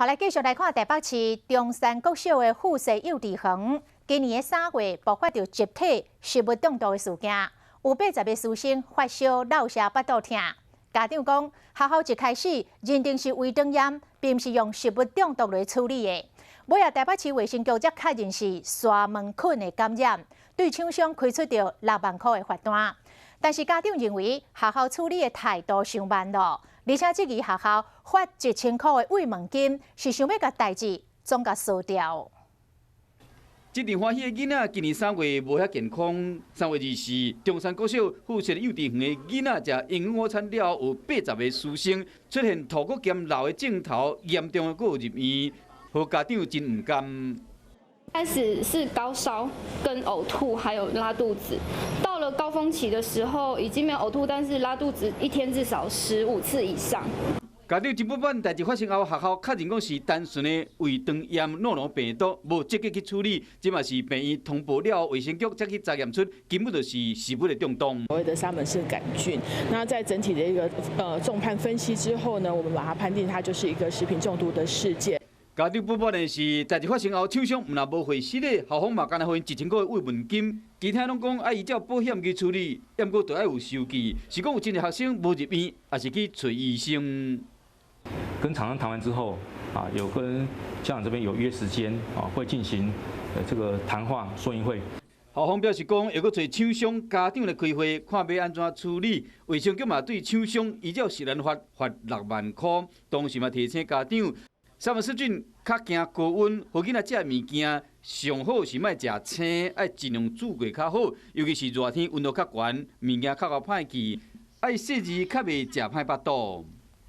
好，來繼續來看台北市中山國小的附設幼稚園，今年的3月爆發著集體食物中毒的事件，有80個師生發燒、落瀉、腹肚疼。家長講，學校一開始認定是胃腸炎，並毋是用食物中毒來處理的。尾仔台北市衛生局才確認是沙門菌的感染，對廠商開出著6萬箍的罰單。但是家長認為學校處理的態度傷慢囉，而且質疑學校罰1000箍的慰問金，是想欲共代誌總共掃掉。這陣歡喜的囡仔，今年3月無遐健康。3月24，中山國小附設幼稚園的囡仔食營養午餐了後，有80個師生出現吐骨兼老的症頭，嚴重的閣有入院，予家長真毋甘。開始是高燒、跟嘔吐，還有拉肚子。到了高峰期的時候，已經沒有嘔吐，但是拉肚子一天至少15次以上。家長真不滿，代誌發生後，學校確認講是單純的胃腸炎、諾羅病毒，無積極去處理。這嘛是病院通報了後，衛生局才去查驗出根本就是食物的中毒。所謂的沙門氏桿菌，那在整體的一個綜判分析之後呢，我們把它判定它就是一個食品中毒的事件。家長不滿的是，代誌發生後，廠商毋但無回失禮，校方嘛干焦予𪜶1000箍的慰問金，其他攏講愛依照保險去處理，毋過著愛有收據，是講有真濟學生無入院，抑是去揣醫生。跟廠商談完之後，啊，有跟家長這邊有約時間，啊，會進行這個談話說明會。校方表示講，會閣揣廠商家長來開會，看欲按怎處理。衛生局嘛對廠商依照食安法罰6萬箍，同時嘛提醒家長，沙門氏菌較驚高溫，予囡仔食的物件上好是莫食生，愛盡量煮過較好。尤其是熱天溫度較懸，物件較會歹去，愛細膩較袂食歹腹肚。